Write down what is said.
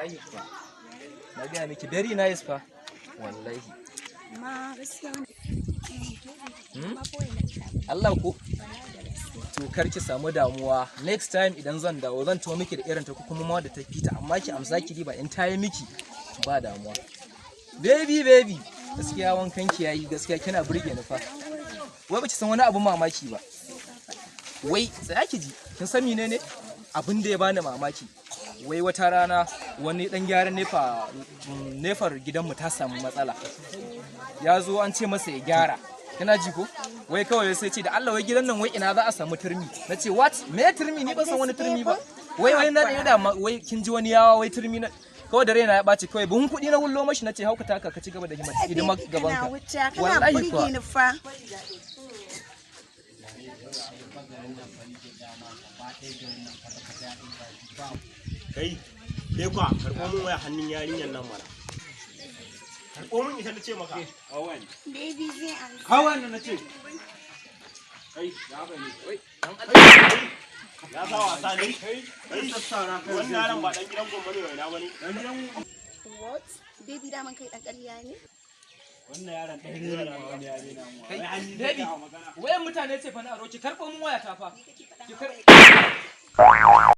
Wallahi kuwa. Na gaya miki, very nice fa. Wallahi. Amma gaskiya wani Hmm? amma ko yana ta Allah ko? Wallahi da gaske. To, kar ki samu damuwa. Next time idan zan dawo, zan tawo miki da irin ta ko kuma ma da ta fita, amma ki amsa ki riba in ta yi miki, ba damuwa. Baby, baby, gaskiya wankan ki yayi, gaskiya kina burge ni fa. Wai baki san wani abun mamaki ba? Wai tsaya ki ji, kin san menene abin da ya bani mamaki? Wai wata rana wani dan gyaran NEPA, nefar gidanmu ta samu matsala, ya zo an ce masa ya gyara, kina ji ko? Wai kawai sai ce, "Da Allah, wai gidan nan, wai ina za a samu turmi?" Na ce, "What? Me turmi? Ni ban san wani turmi ba." Wai na da wai kin ji wani yawa, wai turmi. Na kawai da raina ya ɓaci, kawai buhun kuɗi na wullo mashi, na ce, "Hauka taka, ka ci gaba da hidimar Baby, gaban kana ka." wuce, kana Wallahi burge kuwa. ni fa. Kai, ke kwa, karɓo min waya hannun yarinyar nan mana. Karɓo min ita na ce maka. Baby zai amsa. Hawan na ce. Ya sa wasa ne? Kai sassara kai. Wannan yaron ba dan gidan gwamma ne, waina bane. What? Baby, daman kai dan ƙarya ne? Wannan yaron ɗan ne ma wani yare na mu. Kai, baby, wayan mutane ce fa na aro, ki karɓo min waya ta fa. Ni kake faɗa Ki ma wai?